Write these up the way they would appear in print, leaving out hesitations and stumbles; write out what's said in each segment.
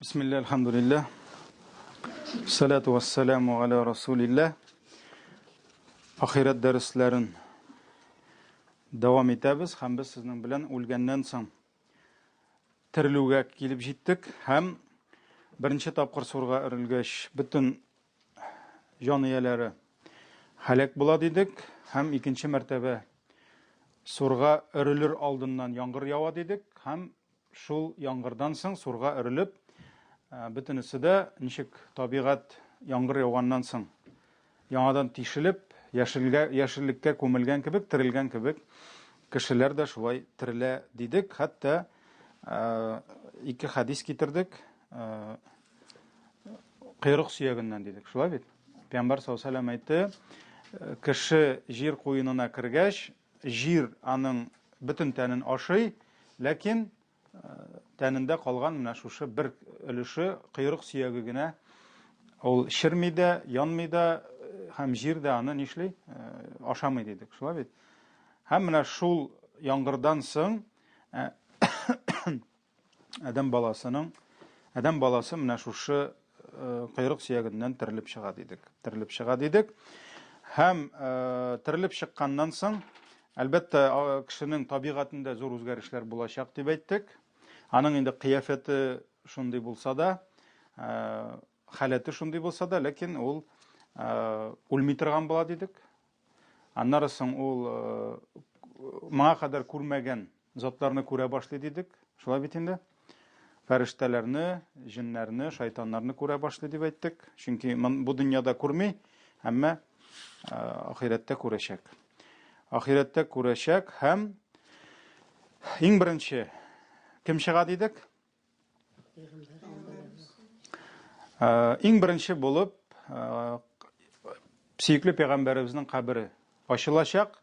Бисмилла, альхамдулилля. Салату вассаламу аля расулилля. Ахирәт дәресләрен дәвам итәбез һәм без сезнең белән үлгәннән соң терелүгә килеп җиттек һәм беренче тапкыр сурга өрелгәч бөтен җан ияләре һәлак була дидек һәм икенче мәртәбә сурга өрелер алдыннан яңгыр ява дидек һәм Шул яңгырдан соң сурга өрелеп, бөтенесе дә ничек табигать яңгыр яуганнан соң яңадан тишелеп, яшелгә, яшеллеккә күмелгән кебек, терелгән кебек, кешеләр дә шулай терелә дидек. Хәтта ике хәдис китердек. Койрык сөягеннән дидек. Шулай бит? Пәйгамбәр саллаллаһу алейһи ва әйтте, кеше җир куенына кергәч, Җир аның бөтен тәнен ашый, ләкин тәнендә калган менә шушы бер өлеше, койрык сөяге генә, ул черми дә, янмый да, һәм җир дә аны нишли? Ашамый дидек, шулай бит? Һәм менә шул яңгырдан соң Адәм баласының, адәм баласы менә шушы э, койрык сөягеннән терелеп чыга дидек. Терелеп чыга дидек. Һәм э, терелеп чыкканнан соң, әлбәттә, кешенең табигатендә зур үзгәрешләр булачак дип әйттек. Аның инде кыяфәте шундый булса да, э, халәте шундый булса да, ләкин ул үлми торган була дидек. Аннары соң ул моңа кадәр күрмәгән затларны күрә башлый дидек. Шулай бит инде. Фәрештәләрне, җеннәрне, шайтаннарны күрә башлый дип әйттек. Чөнки бу дөньяда күрми, әмма ахирәттә күрәчәк. Ахирәттә күрәчәк һәм иң беренче кем чыга дидек? Иң беренче булып сөекле пәйгамбәребезнең кабере ачылачак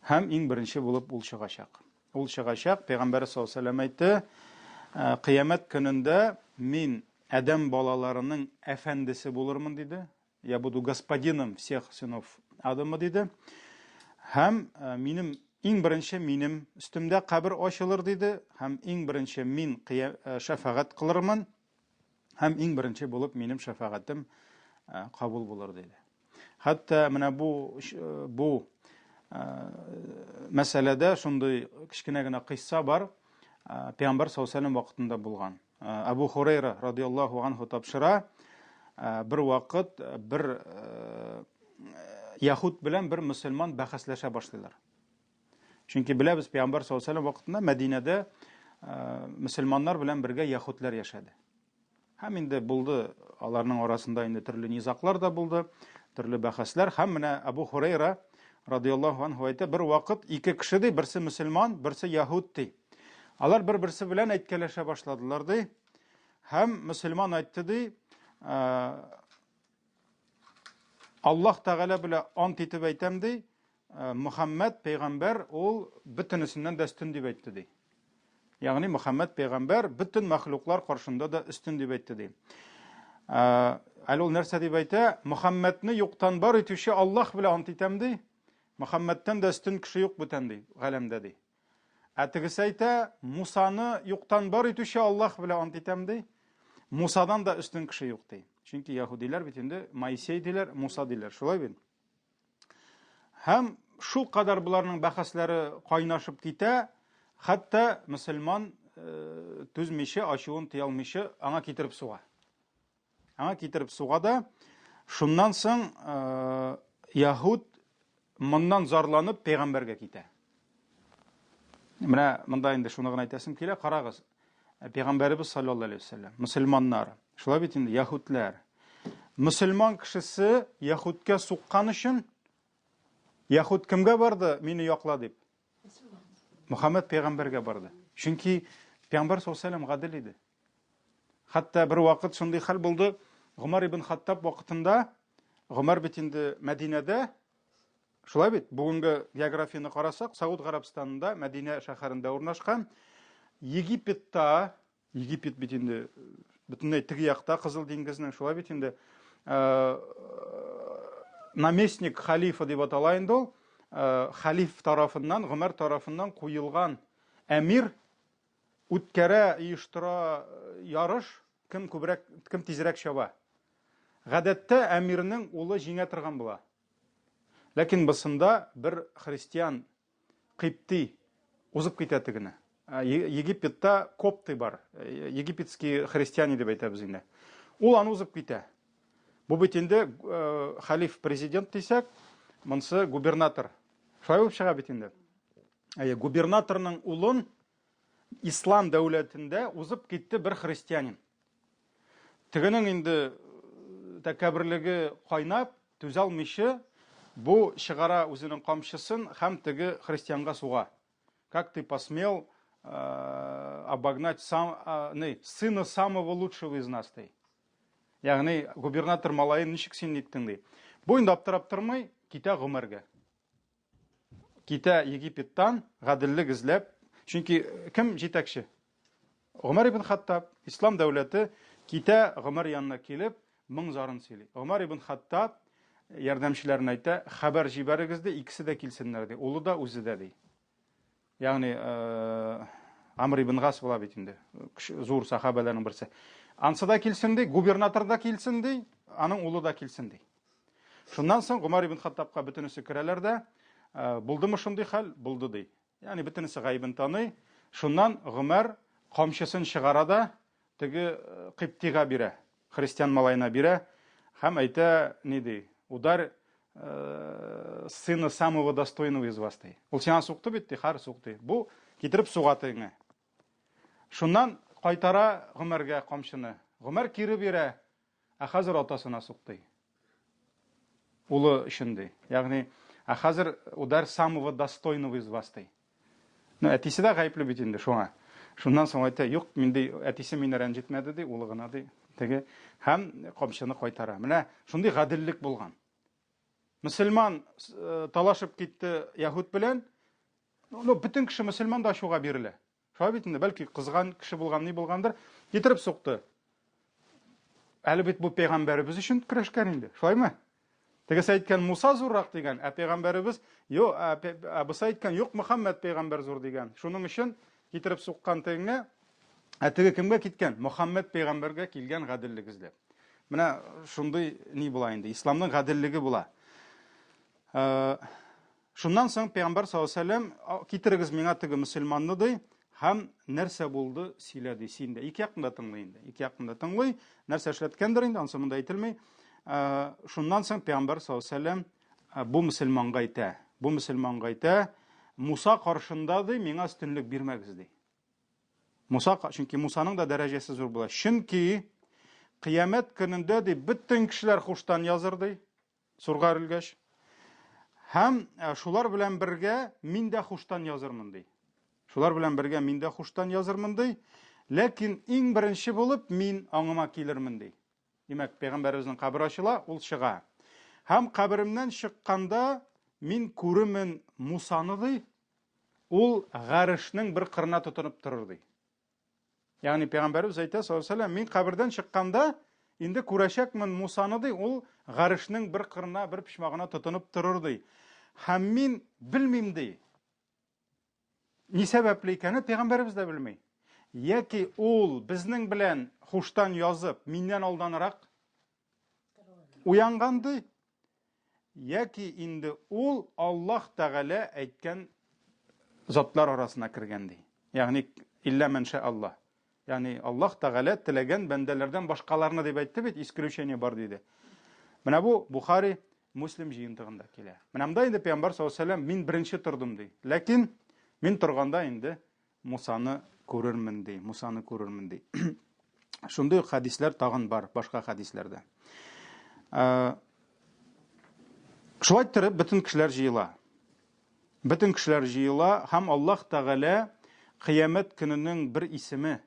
һәм иң беренче булып ул чыгачак. Ул чыгачак, пәйгамбәр саллаллаһу алейһи ва әйтте, кыямәт көнендә мин адәм балаларының әфәндесе булырмын диде. Я буду господином всех сынов Адама, диде. Һәм э, минем иң беренче минем өстемдә кабер ачылыр, диде. Һәм иң беренче мин э, шәфәгать кылырмын. Һәм иң беренче булып минем шәфәгатем э, кабул булыр, диде. Хәтта менә бу бу мәсьәләдә шундый кечкенә генә кыйсса бар. Пәйгамбәр саллаллаһу алейһи вакытында булган. Әбу Хурейра радиаллаһу анһу тапшыра, бер вакыт бер яһүд белән бер мөселман бәхәсләшә башлыйлар. Чөнки беләбез, Пәйгамбәр саллаллаһу алейһи вакытында Мәдинәдә мөселманнар белән бергә яһүдләр яшәде. Һәм инде булды, аларның арасында инде төрле низаклар да булды, төрле бәхәсләр. Һәм менә Әбу Хурейра радиаллаһу анһу әйтә, бер вакыт ике кеше ди, берсе мөселман, берсе яһүд ди. Алар бер-берсе белән әйткәләшә башладылар ди. Һәм мөселман әйтте ди, Аллаһ Тәгалә белән ант итеп әйтәм ди, Мөхәммәд пәйгамбәр ул бөтенесеннән дә өстен дип әйтте ди. Ягъни Мөхәммәд пәйгамбәр бөтен мәхлуклар каршында да өстен дип әйтте ди. Әле ул нәрсә дип әйтә? Мөхәммәдне юктан бар итүче Аллаһ белән ант итәм ди. Мөхәммәдтән дә өстен кеше юк бүтән ди, галәмдә ди. Ә тегесе әйтә, Мусаны юктан бар итүче Аллаһ белән ант итәм ди. Мусадан да өстен кеше юк ди. Чөнки яһүдиләр бит инде Моисей диләр, Муса диләр. Шулай бит? Һәм шул кадәр боларның бәхәсләре кайнашып китә, хәтта мөселман э, түзмичә, ачуын тыя алмыйча аңа китереп суга. Аңа китереп суга да, шуннан соң э, Яһүд моннан зарланып пәйгамбәргә китә. Менә монда инде шуны гына әйтәсем килә, карагыз. Э, пәйгамбәребез саллаллаһу алейһи вәсәлләм, мөселманнар, шулай бит инде яһүдләр. Мөселман кешесе яһүдкә суккан өчен яһүд кемгә барды, мине якла дип? Мөхәммәд пәйгамбәргә барды. Чөнки пәйгамбәр саллаллаһу алейһи вәсәлләм гадел иде. Хәтта бер вакыт шундый хәл булды, Гомәр ибн Хаттаб вакытында, Гомәр бит инде Мәдинәдә, шулай бит, бүгенге географияне карасак, Сауд Гарәбстанында, Мәдинә шәһәрендә урнашкан. Египетта, Египет бит инде бөтенләй теге якта Кызыл диңгезнең, шулай бит инде, э, наместник халифа дип атала инде ул, э, халиф тарафыннан, Гомәр тарафыннан куелган әмир үткәрә, оештыра ярыш, Кем күбрәк, кем тизрәк чаба. Гадәттә әмирнең улы җиңә торган була. Ләкин бысында бер христиан кыйпти узып китә тегене. Египетта копты бар. Египетские христиане дип әйтәбез инде. Ул аны узып китә. Бу бит инде хәлиф президент дисәк, монсы губернатор. Шулай булып чыга бит инде. Әйе, губернаторның улын ислам дәүләтендә узып китте бер христианин. Тегенең инде тәкәбберлеге кайнап, түзә алмыйча, бу чыгара үзенең камчысын һәм теге христианга суга. Как ты посмел обогнать сам, не, сына самого лучшего из нас, ди. Ягъни губернатор малаен ничек син ниттең, ди. Бу инде аптырап тормый, китә Гомәргә. Китә Египеттан гаделлек эзләп, чөнки кем җитәкче? Гомәр ибн Хаттаб, ислам дәүләте китә Гомәр янына килеп, моң зарын сөйли. Гомәр ибн Хаттаб ярдәмчеләренә әйтә, хәбәр җибәрегез ди, икесе дә килсеннәр ди, улы да, үзе дә ди. Ягъни Амр ибн Гас була бит инде, зур сахабәләрнең берсе. Ансы да килсен ди, губернатор да килсен ди, аның улы да килсен ди. Шуннан соң Гомәр ибн Хаттабка бөтенесе керәләр дә, булдымы шундый хәл? Булды ди. Ягъни бөтенесе гаебен таный. Шуннан Гомәр камчысын чыгара да теге Кыйптига бирә, христиан малаена бирә һәм әйтә, ни ди, ударь сына самого достойного из вас ди. Ул сиңа сукты бит ди, хәр сукты. Бу китереп суга тегеңә. Шуннан кайтара Гомәргә камчыны. Гомәр кире бирә. Ә хәзер атасына сук, ди. Улы өчен ди. Ягъни, ә хәзер удар самого достойного из вас ди. Ну, әтисе дә гаепле бит инде шуңа. Шуннан соң әйтә, юк, мин ди, әтисе мине рәнҗетмәде ди, улы гына ди. Теге һәм камчыны кайтара. Менә шундый гаделлек булган. Мөселман э, талашып китте яһүд белән. Ну, бөтен кеше мөселман да ачуга бирелә. Шулай бит инде, бәлки кызган кеше булган, ни булгандыр, китереп сукты. Әле бит бу пәйгамбәребез өчен көрәшкән инде, шулаймы? Тегесе әйткән Муса зуррак дигән, ә пәйгамбәребез, юк, ә, ә бусы әйткән, юк, Мөхәммәд пәйгамбәр зур дигән. Шуның өчен китереп суккан тегеңә, ә теге кемгә киткән? Мөхәммәд пәйгамбәргә килгән гаделлек эзләп. Менә шундый ни була инде, исламның гаделлеге була. Э, Шуннан соң пәйгамбәр саллаллаһу алейһи вәсәлләм, китерегез миңа теге мөселманны ди, һәм нәрсә булды сөйлә ди, син дә. Ике якны да тыңлый инде. Ике якны да тыңлый. Нәрсә эшләткәндер инде, ансы монда әйтелми. Шуннан соң пәйгамбәр саллаллаһу алейһи вәсәлләм бу мөселманга әйтә. Бу мөселманга әйтә, Муса каршында ди, миңа өстенлек бирмәгез ди. Муса, чөнки Мусаның да дәрәҗәсе зур була. Чөнки кыямәт көнендә ди, бөтен кешеләр хуштан языр ди. Сурга өрелгәч. Һәм э, шулар белән бергә мин дә хуштан язырмын ди. Шулар белән бергә мин дә хуштан язырмын ди. Ләкин иң беренче булып мин аңыма килермен ди. Димәк, пәйгамбәребезнең кабере ачыла, ул чыга. Һәм каберемнән чыкканда мин күремен Мусаны ди. Ул гарешнең бер кырына тотынып торыр ди. Ягъни пәйгамбәребез әйтә, саллаллаһу алейһи мин кабердән чыкканда инде күрәчәкмен Мусаны ди, ул гарешнең бер кырына, бер почмагына тотынып торыр ди. Һәм мин белмим ди. Ни сәбәпле икәнен пәйгамбәребез дә белми. Яки ул безнең белән хуштан язып, миннән алданрак уянган ди, яки инде ул Аллаһ Тәгалә әйткән затлар арасына кергән ди. Ягъни илля ман ша Аллаһ. Ягъни Аллаһ Тәгалә теләгән бәндәләрдән башкаларны дип әйтте бит, исключение бар диде. Менә бу Бухари, Муслим җыентыгында килә. Менә монда инде Пәйгамбәр саллаллаһу алейһи ва сәлләм мин беренче тордым ди. Ләкин мин торганда инде Мусаны күрермен ди, Мусаны күрермен ди. Шундый ук хәдисләр тагын бар, башка хәдисләрдә. Э, шулай иттереп бөтен кешеләр җыела. Бөтен кешеләр җыела һәм Аллаһ Тәгалә кыямәт көненең бер исеме.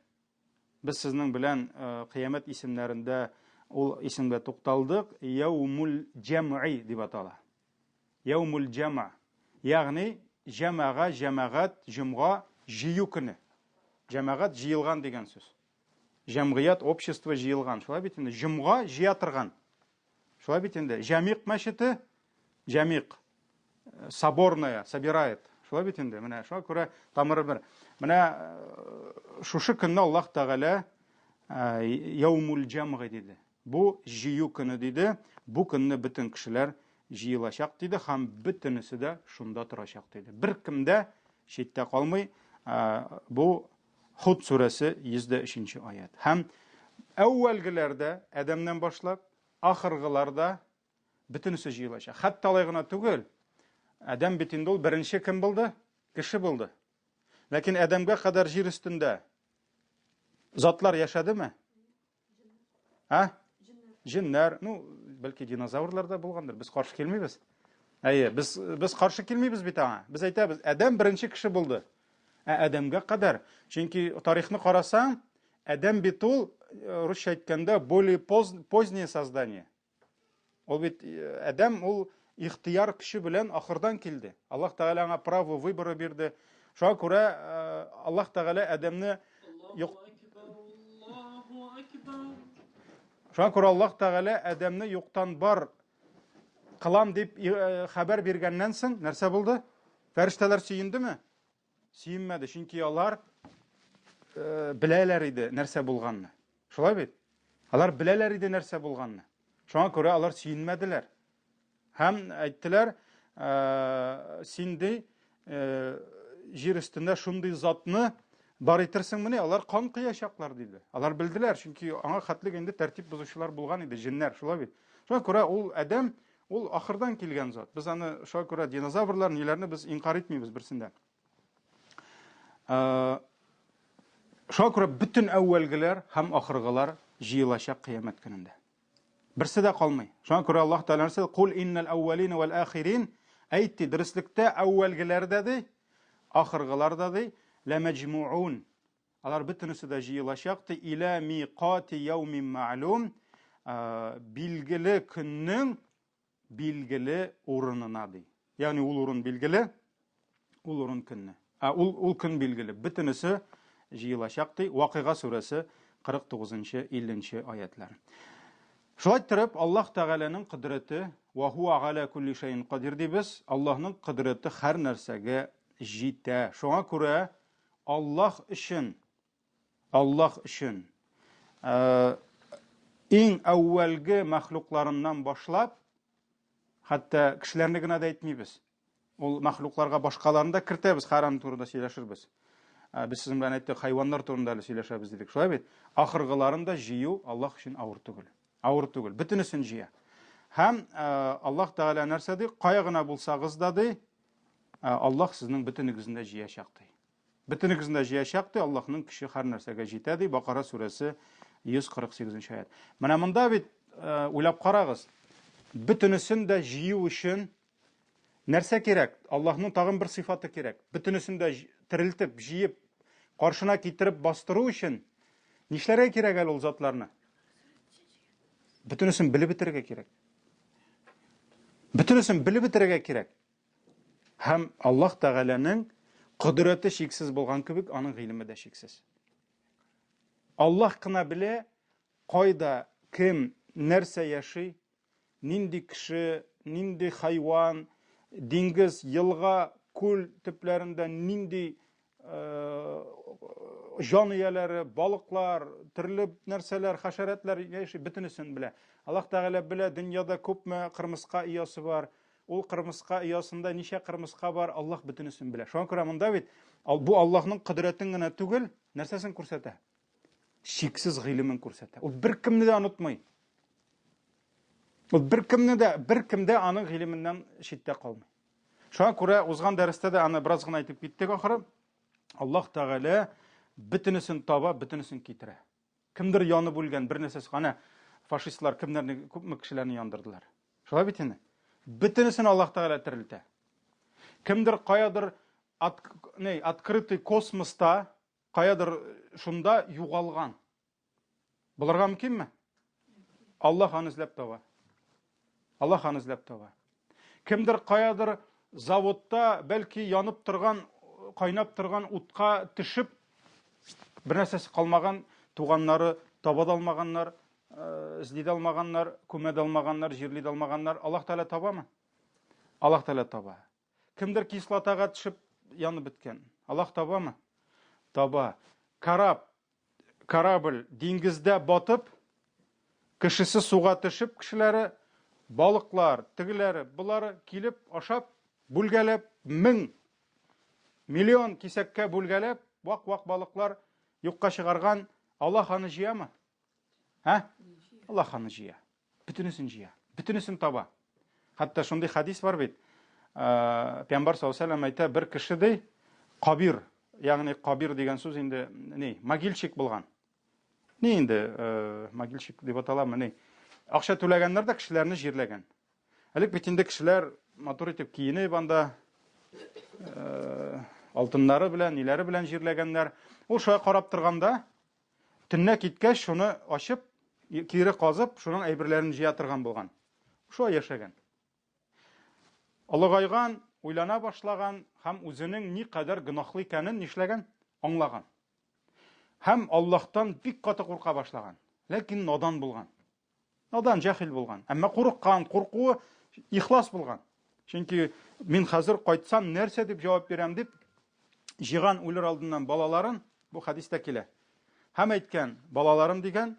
Без сезнең белән э, кыямәт исемнәрендә ул исемгә тукталдык. Яумул җәмгый дип атала. Яумул җәма. Ягъни җәмәга, җәмәгать, җомга, җыю көне. Җәмәгать җыелган дигән сүз. Җәмгыять, общество җыелган. Шулай бит инде. Җомга җыя торган. Шулай бит инде. Җәмигъ мәчете, җәмигъ соборная, собирает. Шулай бит инде. Менә шуңа күрә тамыры бер. Менә э, шушы көнне Аллаһ Тәгалә Яумул җәмгы диде. Бу җыю көне диде. Бу көнне бөтен кешеләр җыелачак диде һәм бөтенесе дә шунда торачак диде. Беркем дә читтә калмый. Бу Худ сүрәсе 103 аят. Һәм әүвәлгеләр дә Адәмнән башлап, ахыргылар да бөтенесе җыелачак. Хәтта алай гына түгел. Адәм бит инде ул беренче кем булды? Кеше булды. Ләкин Адәмгә кадәр җир өстендә затлар яшәдеме? А? Җеннәр, ну, бәлки динозаврлар да булгандыр. Без каршы килмибез. Әйе, без без каршы килмибез бит аңа. Без әйтәбез, Адәм беренче кеше булды. Ә Адәмгә кадәр, чөнки тарихны карасаң, Адәм бит ул, э, русча әйткәндә, более позднее создание. Ул бит э, Адәм ул ихтыяр көче белән ахырдан килде. Аллаһ Тәгалә аңа право выбора бирде. Шуңа күрә э, Аллаһ Тәгалә Адәмне юк Шуңа күрә Аллаһ Тәгалә Адәмне юктан бар кылам дип э, хәбәр биргәннән соң нәрсә булды? Фәрештәләр сөендеме? Сөенмәде, чөнки алар э, беләләр иде нәрсә булганны. Шулай бит? Алар беләләр иде нәрсә булганны. Шуңа күрә алар сөенмәделәр. Һәм әйттеләр, э, син ди, э, җир өстендә шундый затны бар итерсеңмени, алар кан коячаклар диде. Алар белделәр, чөнки аңа хәтлек инде тәртип бозучылар булган иде, җеннәр, шулай бит. Шуңа күрә ул адәм Ул ахырдан килгән зат. Без аны шуңа күрә динозаврлар ниләрне без инкар итмибез берсендә. Э, шуңа күрә бөтен әүвәлгеләр һәм ахыргылар җыелачак кыямәт көнендә. Берсе дә калмый. Шуңа күрә Аллаһ Тәгалә нәрсә? Кул иннал әүвәлина вәл ахирин. Әйт ди, дөреслектә әүвәлгеләр дә ди, ахыргылар да ди, ләмәҗмуун. Алар бөтенесе дә җыелачак ди, илә миқати яумин мәгълүм, билгеле көннең билгеле урынына ди. Ягъни ул урын билгеле, ул урын көнне. Ә ул ул көн билгеле. Бөтенесе җыелачак ди. Вакыйга сүрәсе 49-нчы 50-нче аятлар. Шулай иттереп, Аллаһ Тәгаләнең кодрәте, ва хуа галя кулли шәйин кадир дибез, Аллаһның кодрәте һәр нәрсәгә җитә. Шуңа күрә Аллаһ өчен, Аллаһ өчен э, иң әүвәлге мәхлукларыннан башлап, хәтта кешеләрне генә дә әйтмибез. Ул мәхлукларга башкаларын да кертәбез, хәр аның турында сөйләшербез. Э, без сезнең белән әйттек, хайваннар турында әле сөйләшәбез дидек. Шулай бит? Ахыргыларын да җыю Аллаһ өчен авыр түгел. Авыр түгел. Бөтенесен җыя. Һәм э, Аллаһ Тәгалә нәрсә ди? Кая гына булсагыз да ди, Ә Аллаһ сезнең бөтенегезне дә җыячак ди. Бөтенегезне дә җыячак ди, Аллаһның көче һәр нәрсәгә җитә ди. Бакара сүрәсе 148 нче аят. Менә монда бит э, уйлап карагыз. Бөтенесен дә җыю өчен нәрсә кирәк? Аллаһның тагын бер сыйфаты кирәк. Бөтенесен дә терелтеп, җыеп, каршына китереп бастыру өчен нишләргә кирәк әле ул затларны? Бөтенесен белеп бетерергә кирәк. Бөтенесен белеп бетерергә кирәк. Һәм Аллаһ Тәгаләнең кодрәте чиксез булган кебек, аның гыйлеме дә чиксез. Аллаһ кына белә, кайда, кем, нәрсә яши, нинди кеше, нинди хайван, диңгез, елга, күл төпләрендә нинди э, җан ияләре, балыклар, төрле нәрсәләр, хәшәрәтләр яши, бөтенесен белә. Аллаһ Тәгалә белә, дөньяда күпме кырмыска оясы бар, ул кырмыска оясында ничә кырмыска бар, Аллаһ бөтенесен белә. Шуңа күрә монда бит бу Аллаһның кодрәтен генә түгел, нәрсәсен күрсәтә? Чиксез гыйлемен күрсәтә. Ул беркемне дә онытмый. Ул беркемне дә, беркем дә аның гыйлеменнән читтә калмый. Шуңа күрә узган дәрестә дә аны бераз гына әйтеп киттек ахыры. Аллаһ Тәгалә бөтенесен таба, бөтенесен китерә. Кемдер янып үлгән, бер нәрсәсе. Ана фашистлар кемнәрне, күпме кешеләрне яндырдылар. Шулай бит инде. Бөтенесен Аллаһ Тәгалә терелтә. Кемдер каядыр от, не, открытый космоста, каядыр шунда югалган. Булырга мөмкинме? Аллаһ аны эзләп таба. Аллаһ аны эзләп таба. Кемдер каядыр заводта бәлки янып торган, кайнап торган утка төшеп, бер нәрсәсе калмаган, туганнары таба да алмаганнар, э, эзли дә алмаганнар, күмә дә алмаганнар, җирли дә алмаганнар. Аллаһ Тәгалә табамы? Аллаһ Тәгалә таба. Кемдер кислотага төшеп янып беткән. Аллаһ табамы? Таба. Карап, корабль диңгездә батып, кешесе суга төшеп, кешеләре, балыклар, тегеләре, болары килеп, ашап, бүлгәләп, мең, миллион кисәккә бүлгәләп, вак-вак балыклар юкка чыгарган, Аллаһ аны җыямы? Ә? Аллаһ аны җыя. Бөтенесен җыя. Бөтенесен таба. Хәтта шундый хадис бар бит. Э, Пәйгамбәр саллаллаһу алейһи әйтә, бер кеше ди, кабир, ягъни кабир дигән сүз инде ни, могильщик булган. Ни инде, э, могильщик дип аталамы, ни? Акча түләгәннәр дә кешеләрне җирләгән. Элек бит инде кешеләр матур итеп киенеп анда э, алтыннары белән, ниләре белән җирләгәннәр. Ул шулай карап торганда, Төнлә киткәч, шуны ачып, кире казып, шуның әйберләрен җыя торган булган. Шулай яшәгән. Олыгайган, уйлана башлаган һәм үзенең никадәр гөнаһлы икәнен нишләгән? Аңлаган. Һәм Аллаһтан бик каты курка башлаган. Ләкин надан булган. Надан, җахил булган. Әмма курыккан, куркуы ихлас булган. Чөнки мин хәзер кайтсам, нәрсә дип җавап бирәм дип, җыйган үлер алдыннан балаларын, бу хәдистә килә. Һәм әйткән, балаларым дигән,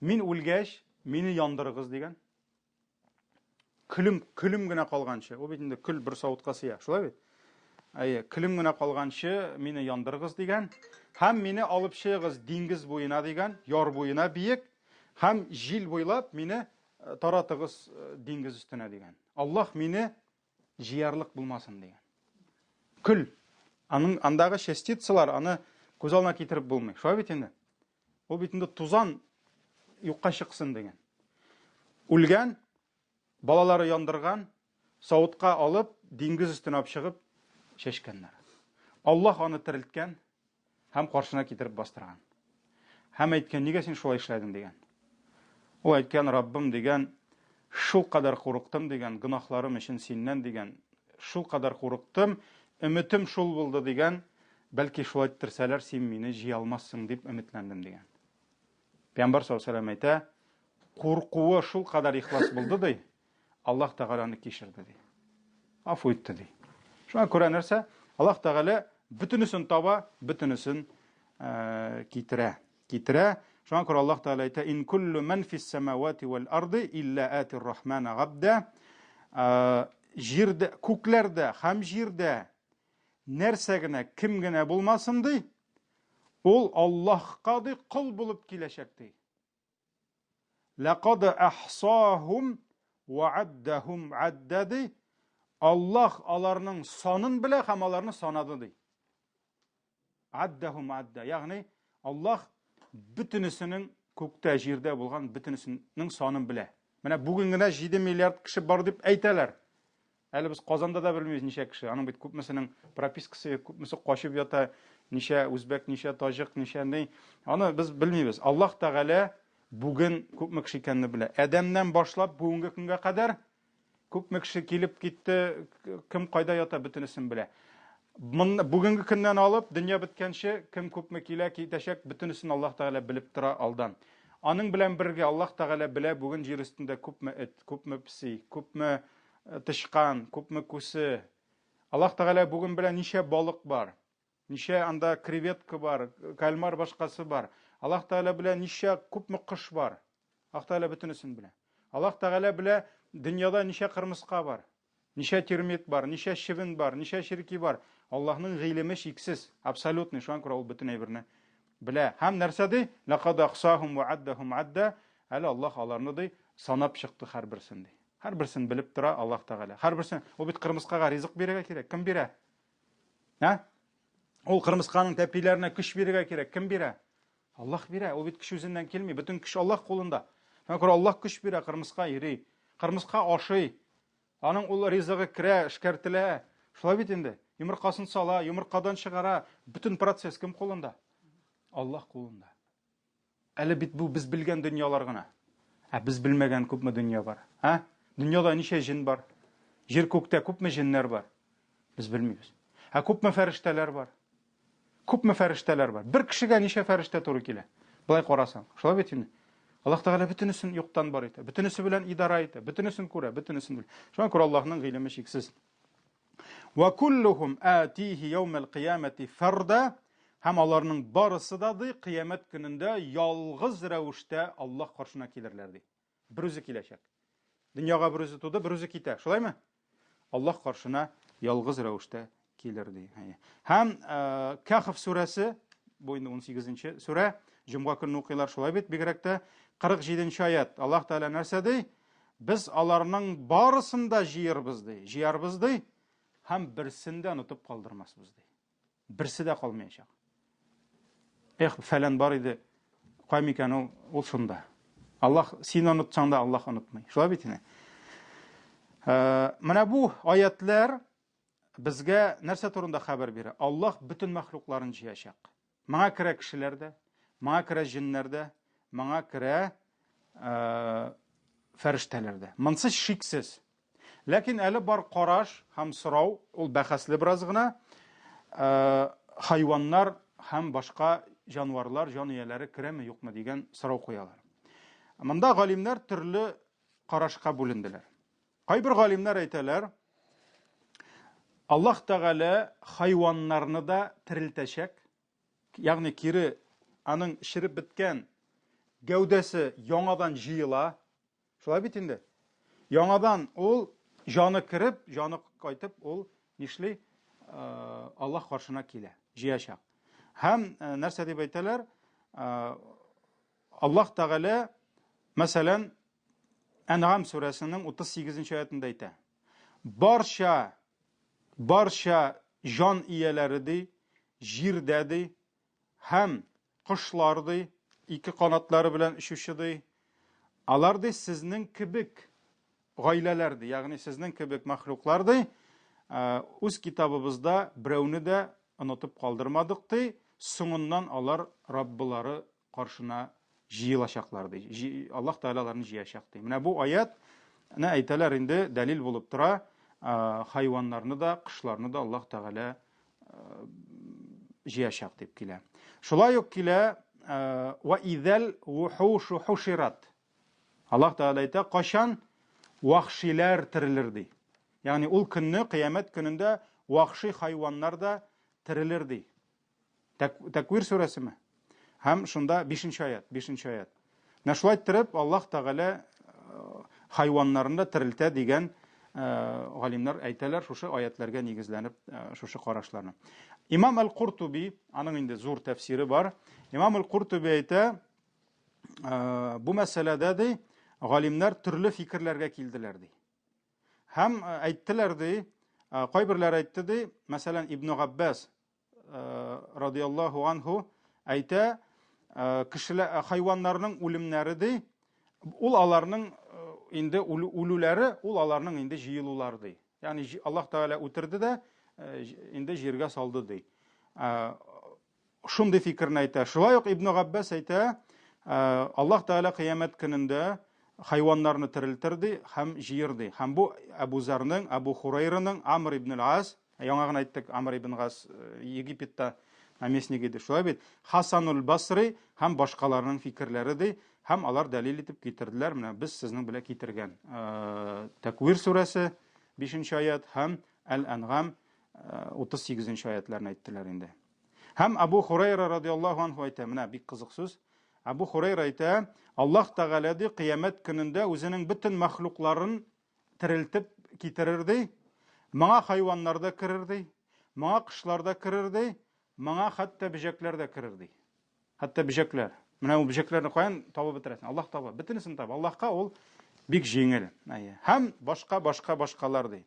мин үлгәч, мине яндырыгыз дигән. Көлем, көлем генә калганчы. Ул бит инде көл бер савытка сыя, шулай бит? Әйе, көлем генә калганчы мине яндырыгыз дигән. Һәм мине алып чыгыгыз диңгез буена дигән, яр буена биек. Һәм җил буйлап мине э, таратыгыз э, диңгез өстенә дигән. Аллаһ мине җыярлык булмасын дигән. Көл. Аның андагы частицалар аны күз алдына китереп булмый. Шулай бит инде. Ул бит инде тузан юкка чыксын дигән. Үлгән, балалары яндырган, савытка алып, диңгез өстенә алып чыгып чәчкәннәр. Аллаһ аны терелткән һәм каршына китереп бастырган. Һәм әйткән, нигә син шулай эшләдең дигән. Ул әйткән, Раббым дигән, шул кадәр курыктым дигән, гөнаһларым өчен синнән дигән, шул кадәр курыктым, өметем шул булды дигән, бәлки шулай иттерсәләр, син мине җыя алмассың дип өметләндем дигән. Пәйгамбәр саллаллаһу алейһи әйтә, куркуы шул кадәр ихлас булды ди, Аллаһ Тәгалә аны кичерде ди. Афу итте ди. Шуңа күрә нәрсә? Аллаһ Тәгалә бөтенесен таба, бөтенесен э, китерә. Китерә. Шуңа күрә Аллаһ Тәгалә әйтә: "Ин куллу ман фис самавати вал арди илля атир рахмана габда." Э, җирдә, күкләрдә һәм җирдә нәрсә генә, кем генә булмасын ди, ул Аллаһка ди кол булып киләчәк ди. Ләкад әхсахум вә аддахум адда ди. Аллаһ аларның санын белә һәм аларны санады ди. Аддахум адда, ягъни Аллаһ бөтенесенең күктә, җирдә булган бөтенесенең санын белә. Менә бүген генә 7 миллиард кеше бар дип әйтәләр. Әле без Казанда да белмибез ничә кеше. Аның бит күпмесенең пропискасы юк, күпмесе качып ята, ничә үзбәк, ничә таҗик, ничә ни. Аны без белмибез. Аллаһ Тәгалә бүген күпме кеше икәнне белә. Адәмнән башлап бүгенге көнгә кадәр күпме кеше килеп китте, кем кайда ята, бөтенесен белә. Бүгенге көннән алып, дөнья беткәнче, кем күпме килә, китәчәк, бөтенесен Аллаһ Тәгалә белеп тора алдан. Аның белән бергә Аллаһ Тәгалә белә бүген җир өстендә күпме эт, күпме песи, күпме Э, тычкан, күпме күсе. Аллаһ Тәгалә бүген белә ничә балык бар, ничә анда креветка бар, кальмар башкасы бар. Аллаһ Тәгалә белә ничә күпме кош бар. Аллаһ Тәгалә бөтенесен белә. Аллаһ Тәгалә белә дөньяда ничә кырмыска бар, ничә термит бар, ничә чебен бар, ничә черки бар. Аллаһның гыйлеме чиксез, абсолютный, шуңа күрә ул бөтен әйберне белә. Һәм нәрсә ди? Лақад ахсахум ва аддахум адда. Әле Аллаһ аларны ди санап чыкты һәрберсен ди. Һәрберсен белеп тора Аллаһ Тәгалә. Һәрберсен, ул бит кырмыскага ризык бирергә кирәк. Кем бирә? Ә? Ул кырмысканың тәпиләренә көч бирергә кирәк. Кем бирә? Аллаһ бирә. Ул бит көч үзеннән килми. Бөтен көч Аллаһ кулында. Шуңа күрә Аллаһ көч бирә, кырмыска йөри. Кырмыска ашый. Аның ул ризыгы керә, эшкәртелә. Шулай бит инде. Йомыркасын сала, йомыркадан чыгара. Бөтен процесс кем кулында? Аллаһ кулында. Әле бит бу без белгән дөньялар гына. Ә без белмәгән күпме дөнья бар? Ә? Дөньяда ничә җен бар? Җир күктә күпме җеннәр бар? Без белмибез. Ә күпме фәрештәләр бар? Күпме фәрештәләр бар? Бер кешегә ничә фәрештә туры килә? Былай карасаң, шулай бит инде. Аллаһ Тәгалә бөтенесен юктан бар итә, бөтенесе белән идара итә, бөтенесен күрә, бөтенесен белә. Шуңа күрә Аллаһның гыйлеме чиксез. Ва куллухум атихи яумал кыямати фарда. Һәм аларның барысы да, ди, кыямәт көнендә ялгыз рәвештә Аллаһ каршына килерләр, ди. Берүзе киләчәк. Дөньяга берүзе туды, берүзе китә. Шулаймы? Аллаһ каршына ялгыз рәвештә килер, ди. Һәм э, Кәхф сүрәсе, бу инде 18 сүрә, җомга көнне укыйлар, шулай бит, бигрәк тә 47 аят. Аллаһ Тәгалә нәрсә ди? Без аларның барысын да җыербыз, ди. Җыярбыз, ди. Һәм берсен дә онытып калдырмасбыз, ди. Берсе дә калмаячак. Эх, фәлән бар иде. Кай микән ул? Ул шунда. Аллаһ син онытсаң да Аллаһ онытмый. Шулай бит инде. Э, менә бу аятлар безгә нәрсә турында хәбәр бирә? Аллаһ бөтен мәхлукларын җыячак. Моңа керә кешеләр дә, моңа керә җеннәр дә, моңа керә э, фәрештәләр дә. Монсы шиксез. Ләкин әле бар караш һәм сорау, ул бәхәсле бераз гына, э, хайваннар һәм башка җанварлар, җан ияләре керәме, юкмы дигән сорау куялар. Монда галимнәр төрле карашка бүленделәр. Кайбер галимнәр әйтәләр, Аллаһ Тәгалә хайваннарны да терелтәчәк, ягъни кире аның череп беткән гәүдәсе яңадан җыела. Шулай бит инде. Яңадан ул җаны кереп, җаны кайтып, ул нишли? Э, Аллаһ каршына килә, җыячак. Һәм э, нәрсә дип әйтәләр? Э, Аллаһ Тәгалә, мәсәлән, Әнгам сүрәсенең 38 нче аятында әйтә. Барча, барча җан ияләре ди, җирдә ди, һәм кошлар ди, ике канатлары белән очучы ди, алар ди сезнең кебек гаиләләр ди, ягъни сезнең кебек мәхлуклар ди, үз китабыбызда берәүне дә онытып калдырмадык ди, соңыннан алар Раббылары каршына җыелачаклар ди. Аллаһ Тәгалә аларны җыячак ди. Менә бу аят не әйтәләр инде дәлил булып тора. Хайваннарны да, кошларны да Аллаһ Тәгалә җыячак дип килә. Шулай ук килә ва изәл вухушу хушират. Аллаһ Тәгалә әйтә, кайчан вахшиләр терелер ди. Ягъни ул көнне, кыямәт көнендә вахши хайваннар да терелер ди. Тәквир сүрәсеме? Һәм шунда 5 аят, 5 аят. Менә шулай иттереп Аллаһ Тәгалә э, хайваннарны да терелтә дигән э, галимнәр әйтәләр шушы аятларга нигезләнеп э, шушы карашларны. Имам Әл-Куртуби, аның инде зур тәфсире бар. Имам Әл-Куртуби әйтә, бу мәсьәләдә ди, галимнәр төрле фикерләргә килделәр ди. Һәм әйттеләр ди, кайберләр әйтте ди, мәсәлән, Ибн Габбас радиаллаһу анһу әйтә, кешеләр хайваннарның үлемнәре ди, ул аларның инде үлүләре, ул аларның инде җыелулары ди. Ягъни Аллаһ Тәгалә үтерде дә, инде җиргә салды ди. Шундый фикерне әйтә. Шулай ук Ибн Габбас әйтә, Аллаһ Тәгалә кыямәт көнендә хайваннарны терелтер ди һәм җыер ди. Һәм бу Әбу Зарның, Әбу Хурайраның, Амр ибн Ас, яңа гына әйттек, Амр ибн Гас Египетта наместник иде. Шулай бит. Хасанул Басри һәм башкаларның фикерләре ди, һәм алар дәлил итеп китерделәр. Менә без сезнең белән китергән Тәквир сүрәсе 5 аят һәм Әл-Әнгам 38 нче аятларны әйттеләр инде. Һәм Абу Хурайра радиаллаһу анху әйтә, менә бик кызык сүз. Абу Хурайра әйтә, Аллаһ Тәгалә ди, кыямәт көнендә үзенең бөтен мәхлукларын терелтеп китерер ди. Моңа хайваннар да керер ди, моңа кошлар да керер ди, моңа хәтта бөҗәкләр дә керер ди. Хәтта бөҗәкләр. Менә ул бөҗәкләрне каян табып бетерәсең? Аллаһ таба. Бөтенесен таба. Аллаһка ул бик җиңел. Әйе. Һәм башка, башка, башкалар ди.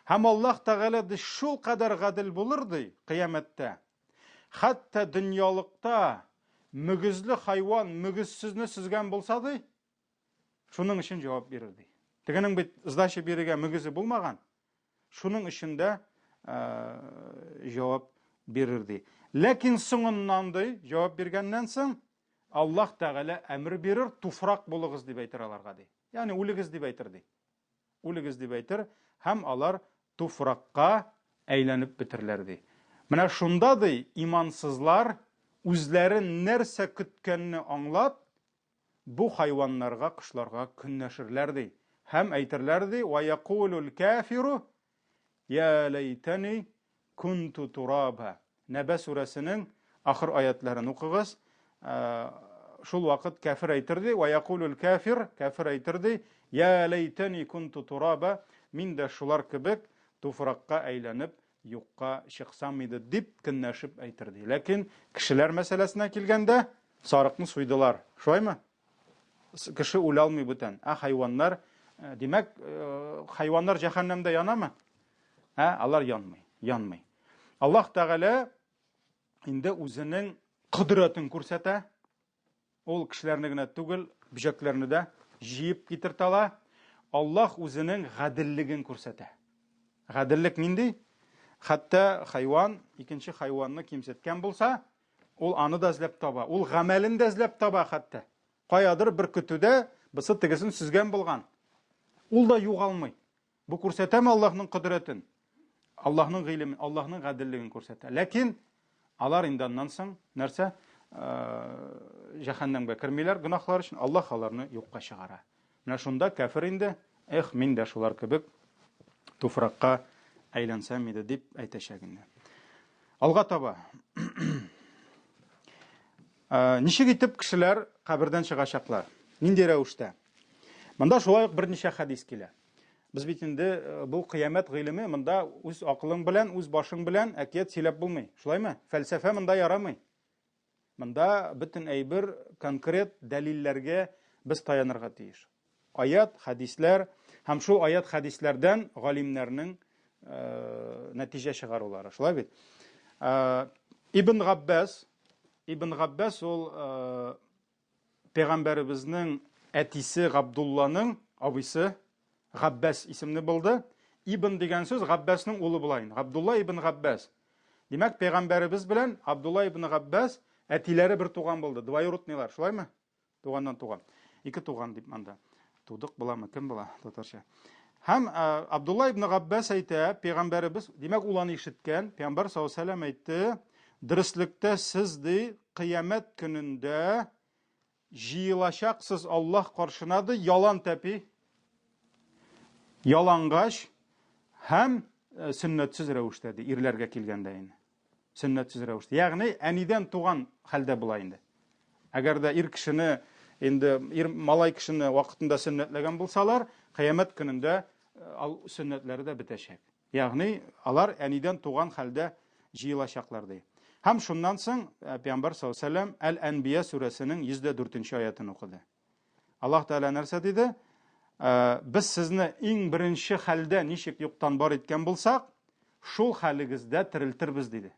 Һәм Аллаһ Тәгалә ди шул кадәр гадел булыр ди кыямәттә. Хәтта дөньялыкта мөгезле хайван мөгезсезне сөзгән булса ди, шуның өчен җавап бирер ди. Тегенең бит сдача бирергә мөгезе булмаган. Шуның өчен дә җавап бирер ди. Ләкин соңыннан ди, җавап биргәннән соң, Аллаһ Тәгалә әмер бирер, туфрак булыгыз дип әйтер аларга ди. Ягъни үлегез дип әйтер ди. Үлегез дип әйтер һәм алар туфракка әйләнеп бетерләр ди. Менә шунда ди имансызлар үзләрен нәрсә көткәнне аңлап, Бу хайваннарга, кошларга көнләшерләр, ди. Һәм әйтерләр, ди, Вә якулул кафиру, йә ләйтәни кунту тураба. Нәбә сүрәсенең ахыр аятларын укыгыз. Э, шул вакыт кәфер әйтер ди, ва якулул кафир, кәфер әйтер ди, я ләйтәни кунту тураба, мин дә шулар кебек туфракка әйләнеп юкка чыксам иде дип көнләшеп әйтер ди. Ләкин кешеләр мәсьәләсенә килгәндә, сарыкны суйдылар. Шулаймы? Кеше үлә алмый бүтән. Ә хайваннар, э, димәк, э, хайваннар җәһәннәмдә янамы? Ә, алар янмый, янмый. Аллаһ Тәгалә инде үзенең кодрәтен күрсәтә. Ул кешеләрне генә түгел, бөҗәкләрне дә җыеп китертә ала. Аллаһ үзенең гаделлеген күрсәтә. Гаделлек нинди? Хәтта хайван икенче хайванны кимсеткән булса, ул аны да эзләп таба. Ул гамәлен дә эзләп таба хәтта. Каядыр бер көтүдә бысы тегесен сөзгән булган. Ул да югалмый. Бу күрсәтәме Аллаһның кодрәтен? Аллаһның гыйлемен, Аллаһның гаделлеген күрсәтә. Ләкин алар инде аннан соң нәрсә? Э, җәһәннәмгә кермиләр гөнаһлар өчен, Аллаһ аларны юкка чыгара. Менә шунда кәфер инде, эх, мин дә шулар кебек туфракка әйләнсәм иде дип әйтәчәк инде. Алга таба. Э, ничек итеп кешеләр кабердән чыгачаклар? Нинди рәвештә? Монда шулай ук берничә хәдис килә. Без бит инде э, бу кыямәт гыйлеме монда үз акылың белән, үз башың белән әкият сөйләп булмый. Шулаймы? Фәлсәфә монда ярамый. Монда бөтен әйбер конкрет дәлилләргә без таянырга тиеш. Аят, хәдисләр һәм шул аят хәдисләрдән галимнәрнең э, нәтиҗә чыгарулары. Шулай бит? Э, Ибн Габбас, Ибн Габбас ул э, Пәйгамбәребезнең әтисе Габдулланың абыйсы Габбәс исемле булды. Ибн дигән сүз Габбәснең улы була инде. Габдулла ибн Габбәс. Димәк, пәйгамбәребез белән Абдулла ибн Габбәс әтиләре бер туган булды. Двоюродныйлар, шулаймы? Туганнан туган. Ике туган дип анда. Тудык буламы, кем була татарча? Һәм э, Абдулла ибн Габбәс әйтә, пәйгамбәребез, димәк, ул аны ишеткән, пәйгамбәр саллаллаһу алейһи вәсәлләм әйтте, дөреслектә сез ди, кыямәт көнендә җыелачаксыз Аллаһ каршына ди, ялан тәпи, ялангач һәм э, сөннәтсез рәвештә ди, ирләргә килгәндә инде. Сөннәтсез рәвештә. Ягъни әнидән туган хәлдә була инде. Әгәр дә ир кешене инде ир малай кешене вакытында сөннәтләгән булсалар, кыямәт көнендә э, ал сөннәтләре дә бетәчәк. Ягъни алар әнидән туган хәлдә җыелачаклар ди. Һәм шуннан соң э, Пәйгамбәр саллаллаһу алейһи вәсәлләм Әл-Әнбия сүрәсенең 104 аятын укыды. Аллаһ Тәгалә нәрсә диде? Э, без сезне иң беренче хәлдә ничек юктан бар иткән булсак, шул хәлегездә терелтербез диде.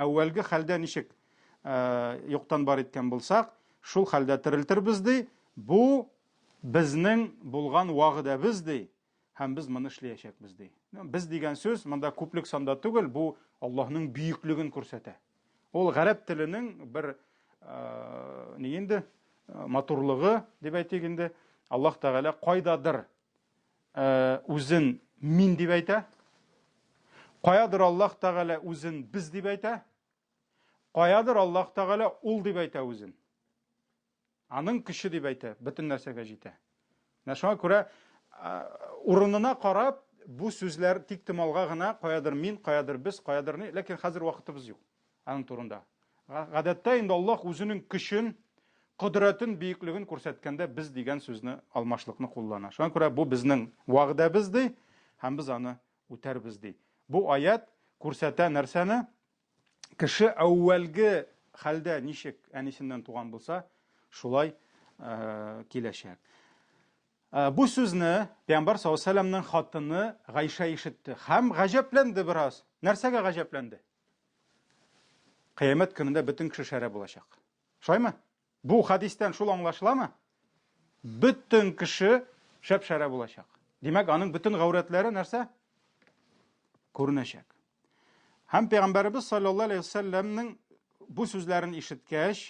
Әүвәлге хәлдә ничек э, юктан бар иткән булсак, шул хәлдә терелтербез ди. Бу безнең булган вәгъдәбез ди. Һәм без моны эшләячәкбез ди. Без дигән сүз монда күплек санда түгел, бу Аллаһның бөеклеген күрсәтә. Ул гарәп теленең бер э, ни инде э, матурлыгы дип әйтик инде. Аллаһ Тәгалә кайдадыр э, үзен мин дип әйтә. Каядыр Аллаһ Тәгалә үзен без дип әйтә. Каядыр Аллаһ Тәгалә ул дип әйтә үзен. Аның көче дип әйтә, бөтен нәрсәгә җитә. Менә шуңа күрә урынына карап бу сүзләр тик томалга гына каядыр мин, каядыр без, каядыр ни, ләкин хәзер вакытыбыз юк аның турында. Гадәттә инде Аллаһ үзенең көчен, кодрәтен, бөеклеген күрсәткәндә без дигән сүзне алмашлыкны куллана. Шуңа күрә бу безнең вәгъдәбез ди һәм без аны үтәрбез ди. Бу аят күрсәтә нәрсәне? Кеше әүвәлге хәлдә ничек әнисеннән туган булса, шулай э, киләчәк. Э, бу сүзне Пәйгамбәр саллаллаһу алейһи хатыны Гайшә ишетте һәм гаҗәпләнде бераз. Нәрсәгә гаҗәпләнде? Кыямәт көнендә бөтен кеше шәрә булачак. Шулаймы? Бу хәдистән шул аңлашыламы? Бөтен кеше шәп-шәрә булачак. Димәк, аның бөтен гаурәтләре нәрсә? Күренәчәк. Һәм Пәйгамбәребез саллаллаһу алейһи вәсәлләмнең бу сүзләрен ишеткәч,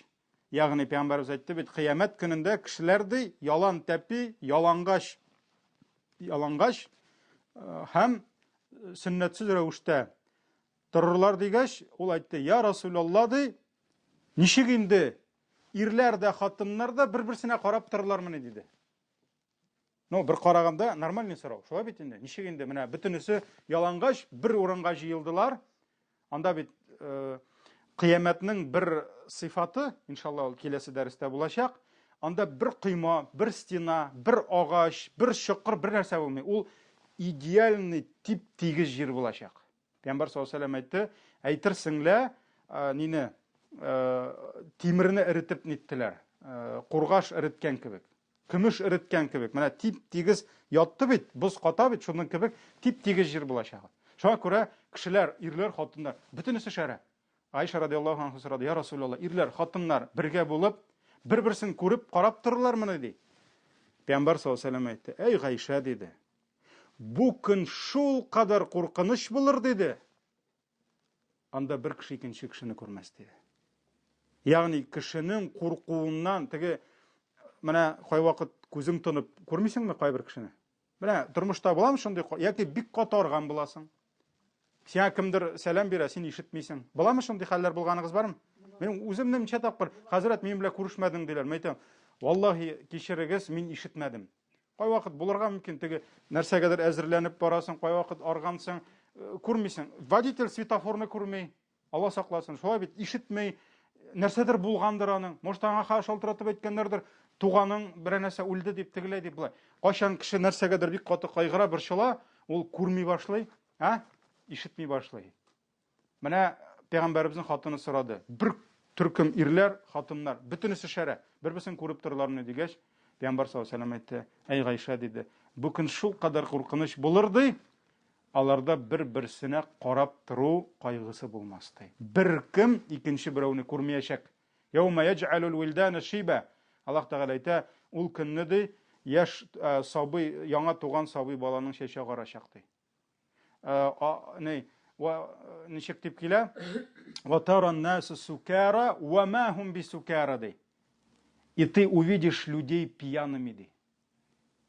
ягъни Пәйгамбәребез әйтте бит, кыямәт көнендә кешеләр ди, ялан тәпи, ялангач, ялангач э, һәм сөннәтсез рәвештә торырлар дигәч, ул әйтте, я Расулалла ди, ничек инде ирләр дә, хатыннар да бер-берсенә карап торырлармыни диде. Ну, бер караганда нормальный сорау. Шулай бит инде. Ничек инде менә бөтенесе ялангач бер урынга җыелдылар. Анда бит э, Кыямәтнең бер сыйфаты, иншалла, ул киләсе дәрестә булачак. Анда бер койма, бер стена, бер агач, бер чокыр, бер нәрсә булмый. Ул идеальный тип-тигез җир булачак. Пәйгамбәр саллаллаһу алейһи әйтте, әйтерсең лә, нине, тимерне эретеп ниттеләр. Кургаш эреткән кебек. Көмеш эреткән кебек. Менә тип-тигез ятты бит, боз ката бит, шуның кебек тип-тигез җир булачак. Шуңа күрә кешеләр, ирләр, хатыннар, бөтенесе шәрә. Айша радиаллаһу анха сорады, я Расулаллах, ирләр, хатыннар бергә булып, бер-берсен күреп, карап торырлармыни, ди. Пәйгамбәр саллаллаһу алейһи вәсәлләм әйтте, әй Гайшә, диде. Бу көн шул кадәр куркыныч булыр, диде. Анда бер кеше икенче кешене күрмәс, диде. Ягъни кешенең куркуыннан теге менә кайвакыт күзең тонып күрмисеңме кайбер кешене? Менә тормышта буламы шундый яки бик каты арган буласың. Сиңа кемдер сәлам бирә, син ишетмисең. Буламы шундый хәлләр булганыгыз бармы? Мин үземне ничә тапкыр, хәзрәт, минем белән күрешмәдең диләр. Мин әйтәм, валлаһи, кичерегез, мин ишетмәдем. Кайвакыт булырга мөмкин, теге нәрсәгәдер әзерләнеп барасың, кайвакыт аргансың, э, күрмисең. Водитель светофорны күрми, Алла сакласын, шулай бит, ишетми, нәрсәдер булгандыр аның. Может, аңа шалтыратып әйткәннәрдер, туганың берәр нәрсә үлде дип, тегеләй дип болай. Кайчан кеше нәрсәгәдер бик каты кайгыра, борчыла, ул күрми башлый, а? Ишетми башлый. Менә пәйгамбәребезнең хатыны сорады. Бер төркем ирләр, хатыннар, бөтенесе шәрә, бер-берсен күреп торырлармыни дигәч, пәйгамбәр саллаллаһу алейһи вәсәлләм әйтте, әй Гайшә диде, бу көн шул кадәр куркыныч булыр ди, аларда бер-берсенә карап тору кайгысы булмас ди. Беркем икенче берәүне күрмәячәк. Яума яҗ'алул вилдана шиба. Аллаһ Тәгалә әйтә, ул көнне ди, яшь сабый, яңа туган сабый баланың чәче агарачак ди. Ничек дип килә? Ва таран насу сукара ва ма хум бисукара ди. И ты увидишь людей пьяными ди.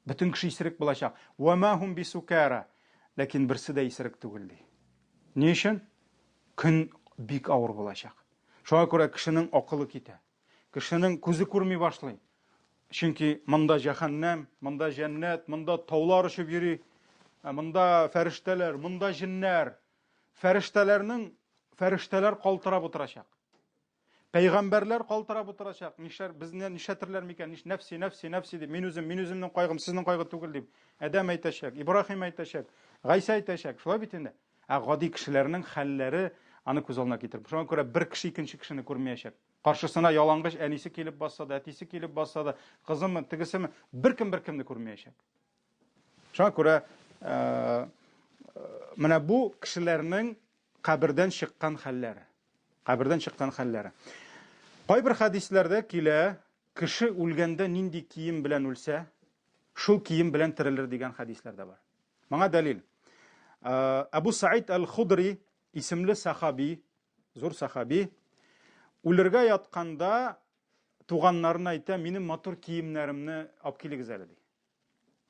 Бөтен кеше исерек булачак. Ва ма хум бисукара. Ләкин берсе дә исерек түгел ди. Ни өчен? Көн бик авыр булачак. Шуңа күрә кешенең акылы китә. Кешенең күзе күрми башлый. Чөнки монда җәһәннәм, монда җәннәт, монда таулар очып йөри, монда фәрештәләр, монда җеннәр. Фәрештәләрнең фәрештәләр калтырап утырачак. Пәйгамбәрләр калтырап утырачак. Нишләр безне нишләтерләр микән? Ниш нәфси, нәфси, нәфси дип. Мин үзем, мин үземнең кайгым, сезнең кайгы түгел дип. Адәм әйтәчәк, Ибраһим әйтәчәк, Гайсә әйтәчәк. Шулай бит инде. Ә гади кешеләрнең хәлләре аны күз алдына китереп. Шуңа күрә бер кеше икенче кешене күрмәячәк. Каршысына ялангыч әнисе килеп басса да, әтисе килеп басса да, кызымы, тегесеме, беркем беркемне күрмәячәк. Шуңа күрә э, менә бу кешеләрнең кабердән чыккан хәлләре. Кабердән чыккан хәлләре. Кайбер хәдисләрдә килә, кеше үлгәндә нинди кием белән үлсә, шул кием белән терелер дигән хәдисләр дә бар. Моңа дәлил. Э, Әбу Саид әл-Худри исемле сахаби, зур сахаби, үлергә ятканда туганнарына әйтә, минем матур киемнәремне алып килегез әле ди.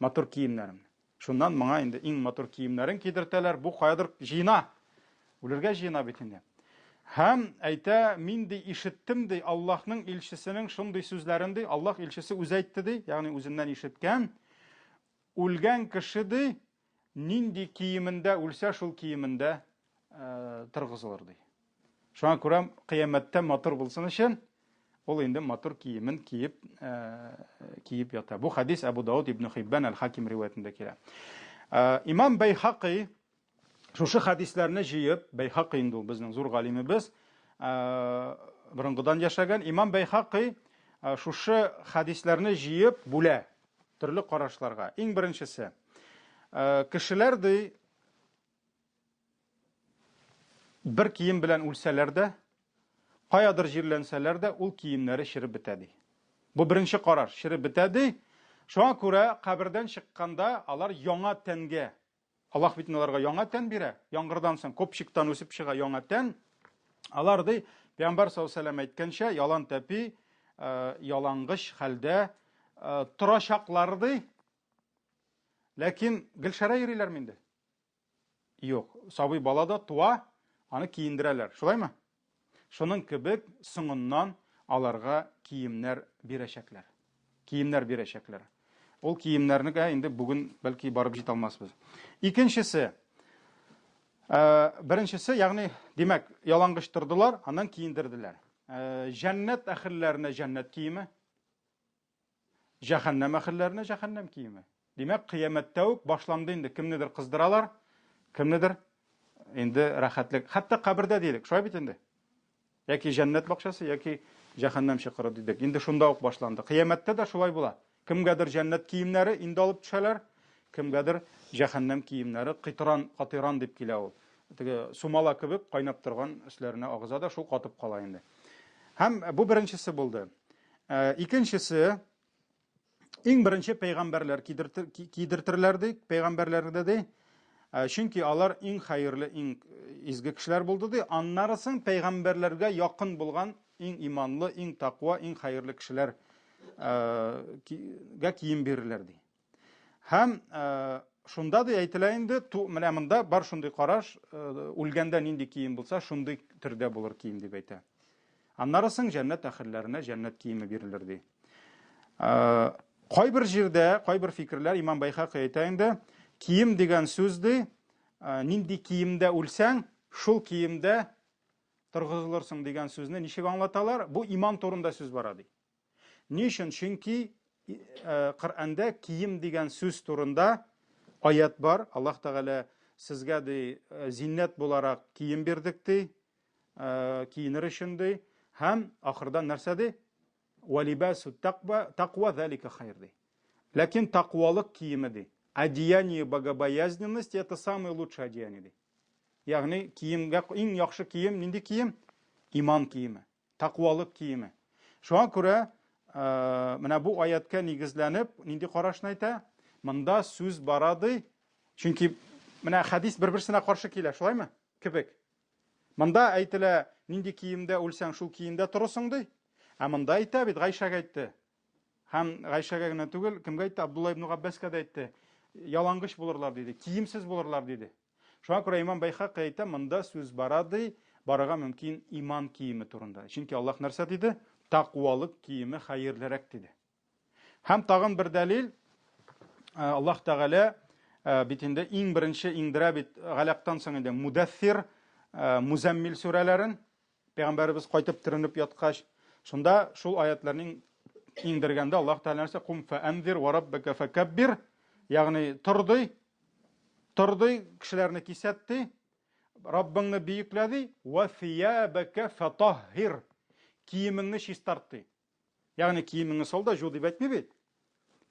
Матур киемнәремне. Шуннан моңа инде иң матур киемнәрен кидертәләр. Бу каядыр җыена. Үлергә җыена бит инде. Һәм әйтә, мин ди ишеттем ди Аллаһның илчесенең шундый сүзләрен ди, Аллаһ илчесе үзе әйтте ди, ягъни үзеннән ишеткән. Үлгән кеше, ди, нинди киемендә үлсә, шул киемендә торгызылыр, ди. Шуңа күрә кыямәттә матур булсын өчен, ул инде матур киемен киеп, киеп ята. Бу хадис Әбу Дауд ибн Хиббан әл-Хаким риваятендә килә. Имам Бәйхакый Шушы хәдисләрне җыеп, Бәйхакый инде ул безнең зур галимебез, борынгыдан яшәгән Имам Бәйхакый шушы хәдисләрне җыеп бүлә төрле карашларга. Иң беренчесе, кешеләр ди бер кием белән үлсәләр дә, каядыр җирләнсәләр дә, ул киемнәре череп бетә ди. Бу беренче караш, череп бетә ди. Шуңа күрә кабердән чыкканда алар яңа тәнгә Аллаһ бит аларга яңа тән бирә. Яңгырдан соң копчиктан үсеп чыга яңа тән. Алар ди, Пәйгамбәр саллаллаһу алейһи әйткәнчә, ялан тәпи, э, ялангыч хәлдә э, торачаклар ди. Ләкин гел шәрә йөриләрме инде? Юк. Сабый бала да туа, аны киендерәләр. Шулаймы? Шуның кебек соңыннан аларга киемнәр бирәчәкләр. Киемнәр бирәчәкләр. Ул киемнәрне инде бүген бәлки барып җитә алмасбыз. Икенчесе. Беренчесе, ягъни, димәк, ялангыч тордылар, аннан киендерделәр. Җәннәт әһелләренә җәннәт киеме, җәһәннәм әһелләренә җәһәннәм киеме. Димәк, кыямәттә үк башланды инде. Кемнедер кыздыралар, кемнедер инде рәхәтлек. Хәтта кабердә дидек, шулай бит инде. Яки җәннәт бакчасы, яки җәһәннәм чокыры дидек. Инде шунда ук башланды. Кыямәттә дә шулай була. Кемгәдер җәннәт киемнәре инде алып төшәләр, кемгәдер җәһәннәм киемнәре кыйтран, катиран дип килә ул. Теге сумала кебек кайнап торган өсләренә агыза да шул катып кала инде. Һәм бу беренчесе булды. Э, икенчесе, Иң беренче пәйгамбәрләр кидертерләр ди, пәйгамбәрләрне дә ди. Ә, чөнки алар иң хәерле, иң э, изге кешеләр булды ди. Аннары соң пәйгамбәрләргә якын булган иң иманлы, иң таква, иң хәерле кешеләр э, гә кием бирерләр ди. Һәм э, шунда ди әйтелә инде, менә монда бар шундый караш, үлгәндә нинди кием булса, шундый төрдә булыр кием дип әйтә. Аннары соң җәннәт әһелләренә җәннәт киеме бирелер ди. Э, кайбер җирдә, кайбер фикерләр Имам Байхакый әйтә инде, кием дигән сүз ди, э, нинди киемдә үлсәң, шул киемдә торгызылырсың дигән сүзне ничек аңлаталар? Бу иман турында сүз бара ди. Ни өчен? Чөнки э, Коръәндә кием дигән сүз турында аят бар. Аллаһ Тәгалә сезгә ди зиннәт буларак кием бирдек ди. Э, киенер өчен ди һәм ахырдан нәрсә ди валибасу таква таква залика хайр ди ләкин таквалык киеме ди одеяние богобоязненности это самое лучшее одеяние ди ягъни киемгә иң яхшы кием нинди кием иман киеме таквалык киеме шуңа күрә э, менә бу аяткә нигезләнеп нинди карашны әйтә монда сүз бара ди чөнки менә хәдис бер берсенә каршы килә шулаймы кебек Монда әйтелә, нинди киемдә үлсәң, шул киемдә торырсың, ди. Ә монда әйтә бит, Гайшәгә әйтте. Һәм Гайшәгә генә түгел, кемгә әйтте? Абдулла ибн Габбаска да әйтте. Ялангыч булырлар, диде. Киемсез булырлар, диде. Шуңа күрә Имам Байхакый әйтә, монда сүз бара, ди, барырга мөмкин иман киеме турында. Чөнки Аллаһ нәрсә диде? Таквалык киеме хәерлерәк, диде. Һәм тагын бер дәлил, э, Аллаһ Тәгалә э, бит инде иң беренче иңдерә бит Галәктан соң инде Мудәссир, э, Музәммил сүрәләрен, пәйгамбәребез кайтып төренеп яткач, шунда шул аятларның иңдергәндә Аллаһ Тәгалә нәрсә кум фәәнзир ва раббака фәкәббир, ягъни тор ди, тор ди, кешеләрне кисәт ди, Раббыңны бөеклә ди, ва фиябака фатаххир, киемеңне чистарт ди. Ягъни киемеңне сал да жу дип әйтми бит.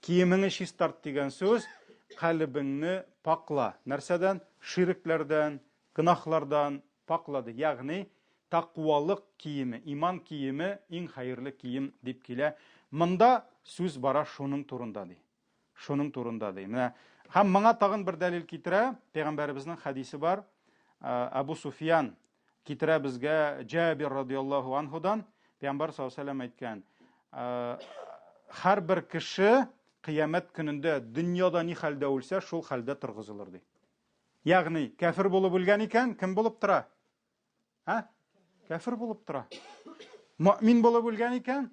Киемеңне чистарт дигән сүз калебеңне пакла. Нәрсәдән? Ширекләрдән, гөнаһлардан пакла ди. Ягъни таквалык киеме, иман киеме иң хәерле кием дип килә. Монда сүз бара шуның турында ди. Шуның турында ди. Менә һәм моңа тагын бер дәлил китерә. Пәйгамбәребезнең хәдисе бар. Абу Суфиян китерә безгә Җабир радиаллаһу анһудан. Пәйгамбәр саллаллаһу алейһи вәсәлләм әйткән, һәрбер кеше кыямәт көнендә дөньяда ни хәлдә үлсә, шул хәлдә торгызылыр ди. Ягъни, кәфер булып үлгән икән, кем булып тора? Ә? Кәфер булып тора. Мөмин булып үлгән икән,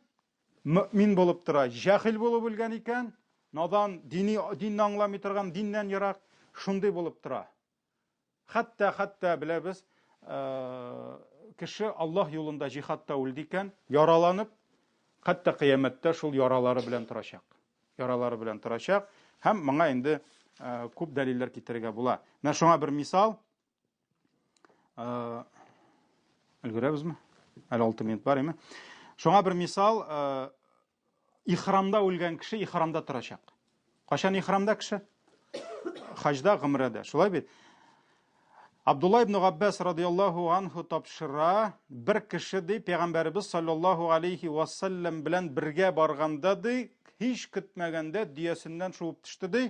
мөмин булып тора. Җәһил булып үлгән икән, надан, дини, динне аңламый торган, диннән ерак, шундый булып тора. Хәтта, хәтта беләбез, э, кеше Аллаһ юлында җихадта үлде икән, яраланып, хәтта кыямәттә шул яралары белән торачак. Яралары белән торачак. Һәм моңа инде э, күп дәлилләр китерергә була. Менә шуңа бер мисал. Э, өлгерәбезме? Әле 6 минут бар, име? Шуңа бер мисал, э, ихрамда үлгән кеше ихрамда торачак. Кайчан ихрамда кеше? Хаҗда, гомрәдә. Шулай бит? Абдулла ибн Габбас радиаллаһу анху тапшыра, бер кеше ди, пәйгамбәребез саллаллаһу алейхи вассалам белән бергә барганда ди, һич көтмәгәндә дөясеннән шуып төште ди,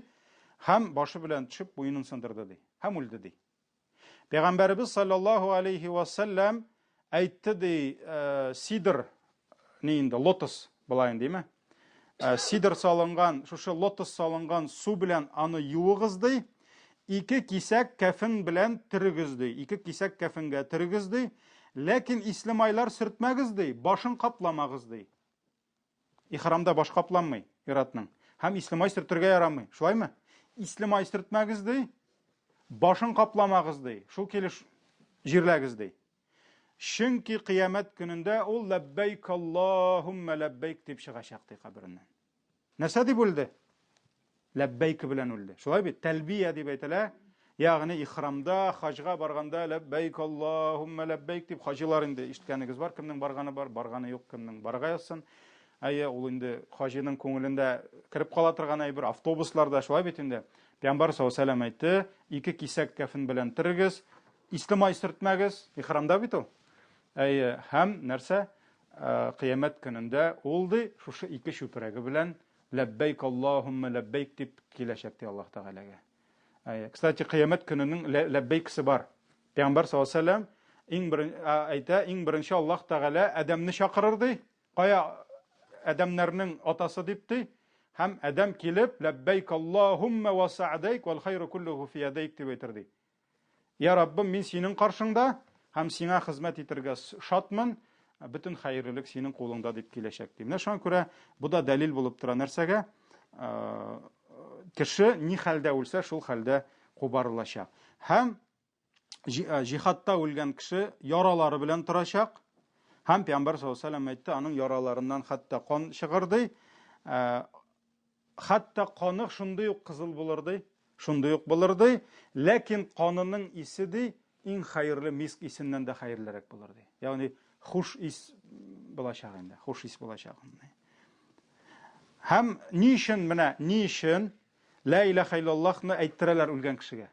һәм башы белән төшеп муенын сындырды ди, һәм үлде ди. Пәйгамбәребез саллаллаһу алейхи ва саллям әйтте ди, э, сидр ни инде лотос була инде, димме? Э, сидр салынган, шушы лотос салынган су белән аны юыгыз ди. Ике кисәк кәфен белән төрегез ди. Ике кисәк кәфенгә төрегез ди. Ләкин исле майлар сөртмәгез ди, башын капламагыз ди. Ихрамда баш капланмый иратның. Һәм исле май сөртергә ярамый. Шулаймы? Исле май сөртмәгез ди. Башын капламагыз, ди. Шул килеш җирләгез, ди. Чөнки кыямәт көнендә ул ләббәйк Аллаһумма ләббәйк дип чыгачак ди кабереннән. Нәрсә дип үлде? Ләббәйк белән үлде. Шулай бит? Тәлбия дип әйтелә. Ягъни ихрамда, хаҗга барганда ләббәйк Аллаһумма ләббәйк дип хаҗилар инде ишеткәнегез бар, кемнең барганы бар, барганы юк, кемнең барга язсын. Әйе, ул инде хаҗиның күңелендә кереп кала торган әйбер, автобусларда шулай бит инде. Пәйгамбәр саллаллаһу алейһи вәсәлләм әйтте, ике кисәк кәфен белән төрегез, Исле май сөртмәгез, ихрамда бит ул. Әйе, һәм нәрсә? Э, кыямәт көнендә ул ди, шушы ике чүпрәге белән ләббәйк Аллаһумма ләббәйк дип киләчәк ди Аллаһ Тәгаләгә. Әйе, кстати, кыямәт көненең ләббәйксе бар. Пәйгамбәр саллаллаһу алейһи вәсәлләм иң берен әйтә, иң беренче Аллаһ Тәгалә Адәмне чакырыр ди. Кая адәмнәрнең атасы дип ди. Һәм адәм килеп, ләббәйк Аллаһумма ва са'дайк вал хайру куллуху фи ядайк дип әйтер ди. Я Раббым, мин синең каршыңда һәм сиңа хезмәт итәргә шатмын, бөтен хәерлелек синең кулыңда дип киләчәк ди. Менә шуңа күрә бу да дәлил булып тора нәрсәгә? Кеше ни хәлдә үлсә, шул хәлдә кубарылачак. Һәм җихадта үлгән кеше яралары белән торачак. Һәм Пәйгамбәр саллаллаһу алейһи ва сәлләм әйтте, аның яраларыннан хәтта кан чыгыр ди. Хәтта каны шундый ук кызыл булыр ди, шундый ук булыр ди, ләкин канының исе ди, иң хәерле миск исеннән дә хәерлерәк булыр ди. Ягъни хуш ис булачак инде, хуш ис булачак. Һәм ни өчен менә ни өчен ла илаха иллаллаһны әйттерәләр үлгән кешегә?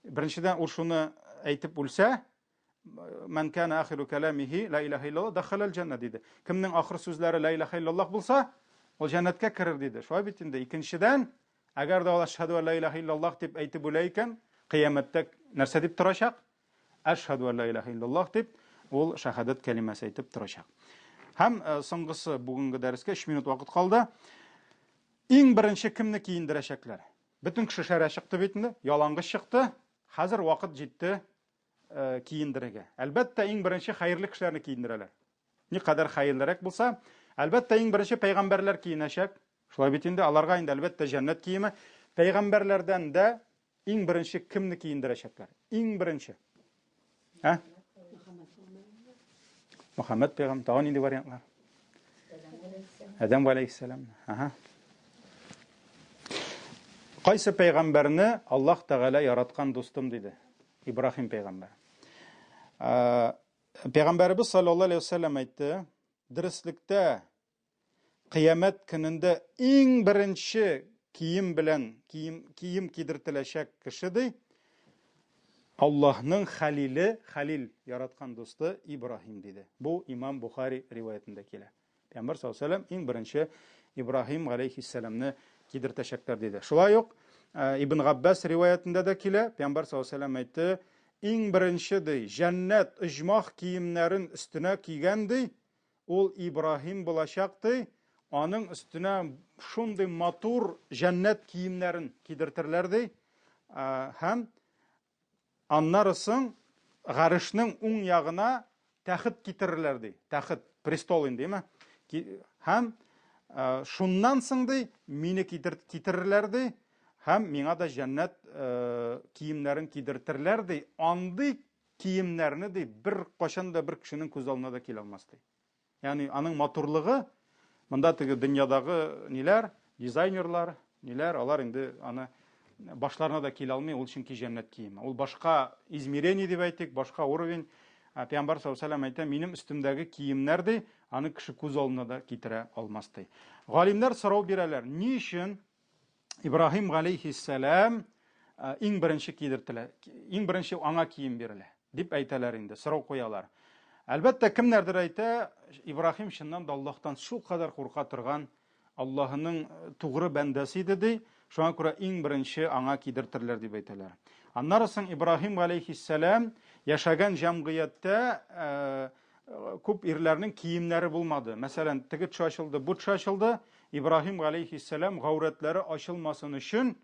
Беренчедән, ул шуны әйтеп үлсә, Мән кана ахиру кәләмихи ла илаһа иллаллаһ дахалал җәннә диде. Кемнең ахыр сүзләре ла илаһа иллаллаһ булса, ул җәннәткә керер диде. Шулай бит инде. Икенчедән, әгәр дә ул әшһәду ла илаһа иллаллаһ дип әйтеп үлә икән, кыямәттә нәрсә дип торачак? Әшһәду ла илаһа иллаллаһ дип ул шәһадәт кәлимәсе әйтеп торачак. Һәм э, соңгысы бүгенге дәрескә 3 минут вакыт калды. Иң беренче кемне киендерәчәкләр? Бөтен кеше шәрә чыкты бит инде, ялангыч чыкты. Хәзер вакыт җитте Э, киендерергә. Әлбәттә, иң беренче хәерле кешеләрне киендерәләр. Никадәр хәерлерәк булса, әлбәттә, иң беренче пәйгамбәрләр киенәчәк. Шулай бит инде, аларга инде әлбәттә җәннәт киеме. Пәйгамбәрләрдән дә иң беренче кемне киендерәчәкләр? Иң беренче. Ә? Мөхәммәд пәйгамбәр. Тагын нинди вариантлар? Адәм галәйһиссәлам. Ага. Кайсы пәйгамбәрне Аллаһ Тәгалә яраткан дустым диде? Ибраһим пәйгамбәр. Пәйгамбәребез саллаллаһу алейһи вәсәлләм әйтте, дөреслектә кыямәт көнендә иң беренче кием белән кием, кием кидертеләчәк кеше ди, Аллаһның хәлиле, хәлил яраткан дусты Ибраһим диде. Бу имам Бухари риваятендә килә. Пәйгамбәр саллаллаһу алейһи вәсәлләм иң беренче Ибраһим галәйһиссәламне кидертәчәкләр диде. Шулай ук э, Ибн Габбас риваятендә дә килә. Пәйгамбәр саллаллаһу алейһи вәсәлләм әйтте, иң беренче ди, җәннәт оҗмах киемнәрен өстенә кигән ди, ул Ибраһим булачак ди, аның өстенә шундый матур җәннәт киемнәрен кидертерләр ди, һәм аннары соң гарешнең уң ягына тәхет китерерләр ди. Тәхет, престол инде, әйме? Һәм шуннан соң ди, мине китерерләр ди, һәм миңа да җәннәт киемнәрен кидертерләр ди. Андый киемнәрне ди бер кашан да бер кешенең күз алдына да килә алмас ди. Ягъни аның матурлыгы монда теге дөньядагы ниләр, дизайнерлар, ниләр, алар инде аны башларына да килә алмый, ул чөнки җәннәт киеме. Ул башка измерение дип әйтик, башка уровень. Пәйгамбәр саллаллаһу алейһи вәсәлләм әйтә, минем өстемдәге киемнәр ди, аны кеше күз алдына да китерә алмас ди. Галимнәр сорау бирәләр, ни өчен Ибраһим галәйһиссәлам иң беренче кидертелә, иң беренче аңа кием бирелә, дип әйтәләр инде, сорау куялар. Әлбәттә, кемнәрдер әйтә, Ибраһим чыннан да Аллаһтан шул кадәр курка торган Аллаһының тугры бәндәсе иде ди, шуңа күрә иң беренче аңа кидертерләр дип әйтәләр. Аннары соң Ибраһим галәйһиссәлам яшәгән җәмгыятьтә күп ирләрнең киемнәре булмады. Мәсәлән, теге төш ачылды, бу төш ачылды. Ибраһим галәйһиссәлам гаурәтләре ачылмасын өчен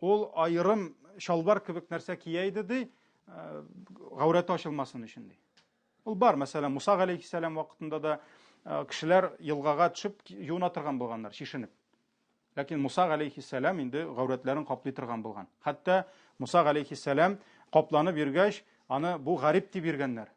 ул аерым чалбар кебек нәрсә кия иде ди, э, гаурәте ачылмасын өчен ди. Ул бар, мәсәлән, Муса галәйһиссәлам вакытында да э, кешеләр елгага төшеп юына торган булганнар, чишенеп. Ләкин Муса галәйһиссәлам инде гаурәтләрен каплый торган булган. Хәтта Муса галәйһиссәлам капланып йөргәч, аны бу гарип дип йөргәннәр.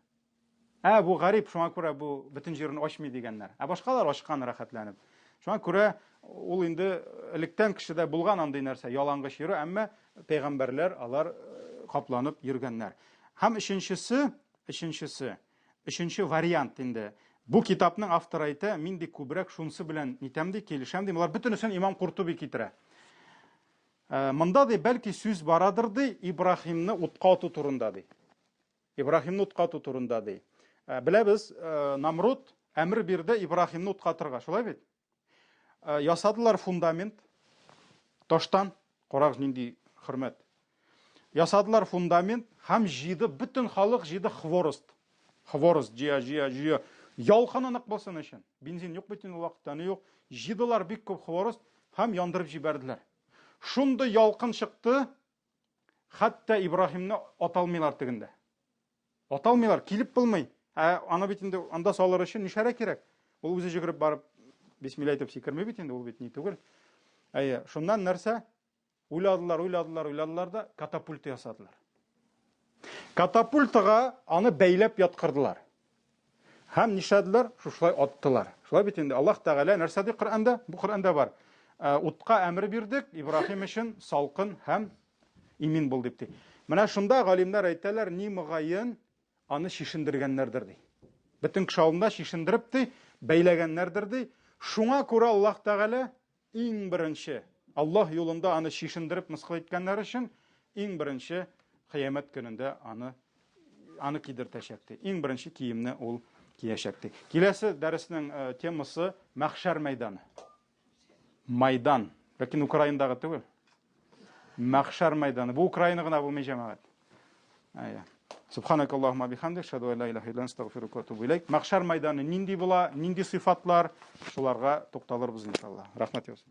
Ә бу гарип, шуңа күрә бу бөтен җирен ачмый дигәннәр. Ә башкалар ачкан рәхәтләнеп. Шуңа күрә ул инде электән кешедә булган андый нәрсә, ялангыч йөрү, әмма пәйгамбәрләр алар э, капланып йөргәннәр. Һәм өченчесе, өченчесе, өченче вариант инде. Бу китапның авторы әйтә, мин ди күбрәк шунысы белән нитәм ди, килешәм ди. Болар бөтенесен имам Куртуби китерә. Э, монда ди, бәлки сүз барадыр ди, Ибраһимны утка ату турында ди. Ибраһимны утка ату турында ди. Э, беләбез, э, Намруд әмер бирде Ибраһимны утка атырга, шулай бит? Э, ясадылар фундамент таштан, карагыз нинди хөрмәт. Ясадылар фундамент һәм җыйды бөтен халык җыйды хворост. Хворост җыя, җыя, җыя. Ялкыны нык булсын өчен. Бензин юк бит инде ул вакытта, ни юк. Җыйдылар бик күп хворост һәм яндырып җибәрделәр. Шундый ялкын чыкты, Хәтта Ибраһимны ата алмыйлар тегендә. Ата алмыйлар, килеп булмый. Ә аны бит инде анда салыр өчен нишәрә кирәк? Ул үзе җөгереп барып бисмилла әйтеп сикерми бит инде, ул бит ни түгел. Әйе, шуннан нәрсә? Уйладылар, уйладылар, уйладылар да катапульта ясадылар. Катапультага аны бәйләп яткырдылар. Һәм нишләделәр? Шушылай аттылар. Шулай бит инде Аллаһ Тәгалә нәрсә ди Коръәндә? Бу Коръәндә бар. Э, утка әмер бирдек, Ибраһим өчен салкын һәм имин бул дип ди. Менә шунда галимнәр әйтәләр, ни мөгаен аны чишендергәннәрдер ди. Бөтен кеше алдында чишендереп ди, бәйләгәннәрдер ди. Шуңа күрә Аллаһ Тәгалә Иң беренче, Аллаһ юлында аны чишендереп мыскыл иткәннәр өчен, иң беренче кыямәт көнендә аны аны кидертәчәк ди. Иң беренче киемне ул киячәк ди. Киләсе дәреснең э, темасы мәхшәр мәйданы. Майдан. Ләкин Украиндагы түгел. Мәхшәр мәйданы. Бу Украина гына булмый җәмәгать. Әйе. Субханак Аллаһумма бихамдик, шаду ла илаһа илля астагфирука ва атубу илейк. Мәхшәр мәйданы нинди була, нинди сыйфатлар, шуларга тукталырбыз иншалла. Рәхмәт яусын.